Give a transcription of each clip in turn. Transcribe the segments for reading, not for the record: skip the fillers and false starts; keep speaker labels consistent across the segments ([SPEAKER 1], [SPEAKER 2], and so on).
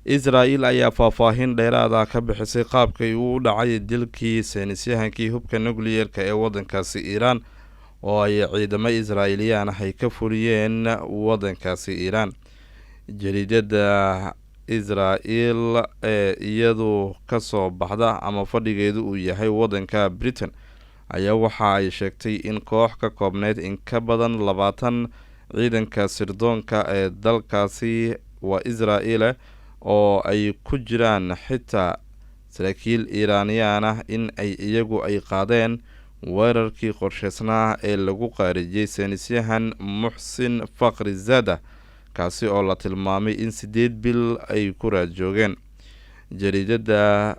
[SPEAKER 1] Israel ayaa faahfaahin dheeraada ka bixisay qaabkay uu u dhacay dilkii saynisyahankii hubka nucleer-ka ee wadankaasi Iiraan, oo ay ciidamo Israa'iiliyaan ah ay ka fuliyeen wadankaasi Iiraan. Jariidada Israel ee iyadu kasoo baxda ama fadhigeedu uu yahay wadanka Britain ayaa waxa ay sheegtay in koox ka koobneyd in ka badan 20 ciidanka sirdoonka ee dalkaasi waa Israa'iile, oo ay ku jiraan xitaa saraakiil Iiraaniyaan ah, in ay iyagu ay qaadeen weerarkii qorsheysnaa ee lagu qaarijiyey saynisyahan Muxsin Fakri Zada, kaasi oo la tilmaamay in 8 bil ay ku raad joogeen. Jariidada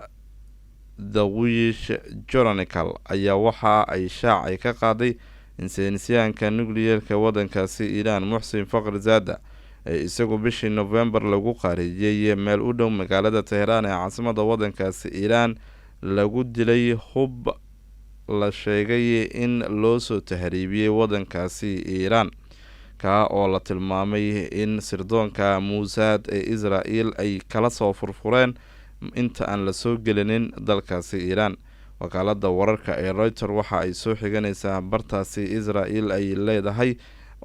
[SPEAKER 1] The Jewish Chronicle ayaa waxa ay shaac ay ka qaaday in saynisyahanka nucleer-ka wadankaasi Iiraan, Muxsin Fakri Zada, ee isagu bishii November lagu qaarijiyey meel u dhow magaalada Teheraan ee caasimada wadankaasi Iiraan, lagu dilay hub la sheegay in loo soo tahriibiyey wadankaasi Iiraan, kaa oo la tilmaamay in sirdoonka Muusaad ee Israel ay kala soo furfureen inta aan lasoo gelinin dalkaasi Iiraan. Wakaalada wararka ee Reuter waxa ay soo xiganaysaa bartaasi Israel ay leedahay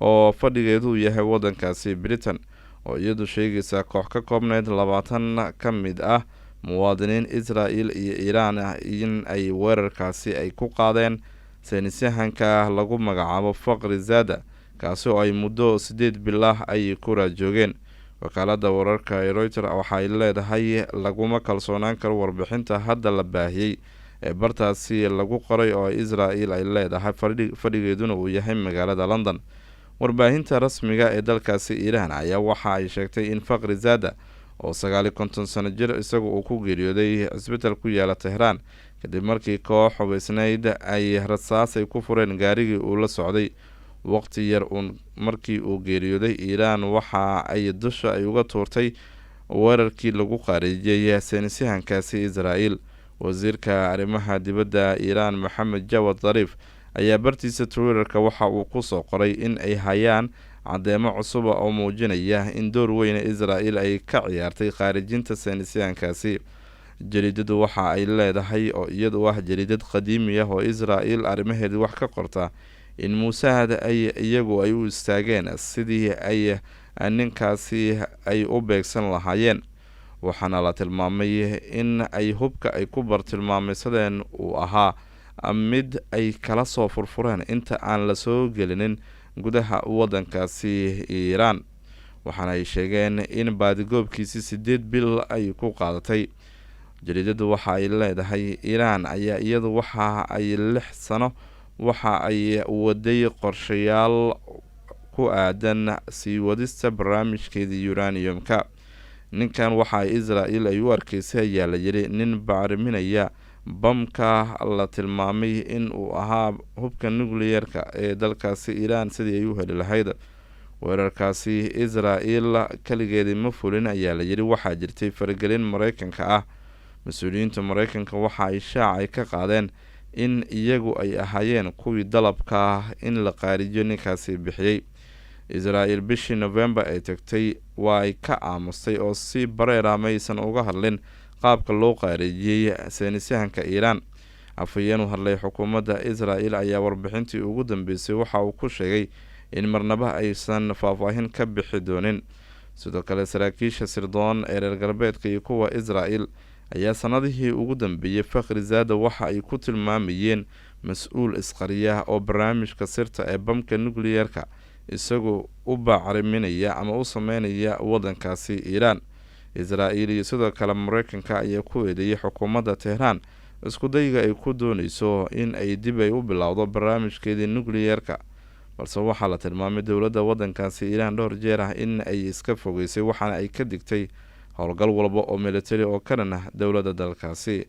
[SPEAKER 1] oo fadhigeedu yahay wadankaasi Britain, oo iyadu sheegaysa koox ka koobneyd 20 ka mid ah muwaadiniin Israel iyo Iiraan ah in ay weerarkaasi ay ku qaadeen saynisyahanka lagu magacaabo Fakri Zada, kaasi oo ay muddo 8 bil ah ay ku raajoogeen. Wakaalada wararka ee Reuter waxaay leedahay laguma kalsoonaan karo warbixinta hadda la baahiyey ee bartaasi lagu qoray oo Israel ay leedahay, fadhigeeduna uu yahay magaalada London. Warbaahinta rasmiga ee dalkaasi Iiraan ayaa waxa ay sheegtay in Fakri Zada oo 59 sano jir isagu uu ku geeriyooday cisbital ku yaala Tehraan, kadib markii koox hubeysnayd ay rasaas ay ku fureen gaarigii uu la socday waqti yar uun markii uu geeriyooday. Iiraan waxa ay dusha ay uga tuurtay weerarkii lagu qaarijiyey saynisyahankaasi Israel. Wasiirka arrimaha dibadda Iiraan, Maxamed Jawad Zariif, ayaa bartiisa Twitter-ka waxa uu kusoo qoray in ay hayaan caddeemo cusuba oo muujinaya in door weyna Israel ay ka ciyaartay khaarijinta saynisyahankaasi. Jariidadu waxa ay leedahay, oo iyadu ah jariidad qadiimi ah oo Israel arrimaheedii wax ka qorta, in Muusaad ay iyagu ay u istaageen sidii ay ninkaasi ay u beegsan lahaayeen, waxaana la tilmaamay in ay hubka ay ku bartilmaameysadeen uu ahaa mid ay kala soo furfureen inta aan lasoo gelinin gudaha wadankaasi Iiraan, waxaana ay sheegeen in baadigoobkiisi 8 bil ay ku qaadatay. Jariidadu waxa ay leedahay Iiraan ayaa iyadu waxa ay 6 sano waxa ay waday qorshayaal ku aadan sii wadista barnaamijkeedii uranium-ka. Ninkan waxa ay Israel ay u arkeysay, ayaa la yiri, nin bacriminaya bamka la tilmaamay in uu ahaa hubka nucleer-ka ee dalkaasi Iiraan sidii ay u heli lahayd. Weerarkaasi Israel kaligeedii ma fulin, ayaa la yiri, waxaa jirtay faragelin Mareykanka ah. Mas-uuliyiinta Mareykanka waxa ay shaac ay ka qaadeen in iyagu ay ahaayeen kuwii dalabka in la qaarijiyo ninkaasi bixiyey. Israel bishii November ay tagtay waa ay ka aamustay oo si bareera maysan uga hadlin qaabka loo qaarijiyey saynisyahanka Iiraan. Afhayeen u hadlay xukuumadda Israel ayaa warbixintii ugu dambeysay waxa uu ku sheegay in marnaba aysan faahfaahin ka bixi doonin. Sidoo kale, saraakiisha sirdoon ee reer galbeedka iyo kuwa Israel ayaa sanadihii ugu dambeeyey Fakhri Zada waxa ay ku tilmaamayeen mas-uul isqariya oo barnaamijka sirta ee bamka nucleer-ka isagoo u bacriminaya ama u sameynaya wadankaasi Iiraan. Israel iyo sidoo kale Mareykanka ayaa ku eedeeyay xukuumadda Tehraan isku dayga ay ku dooneyso in ay dib ay u bilowdo barnaamijkeedii nucleer-ka, balse waxaa la tilmaamay dowladda wadankaasi Iiraan dhowr jeer ah in ay iska fogeysay, waxaana ay ka digtay howlgal walba oo military oo ka dhan ah dowladda dalkaasi.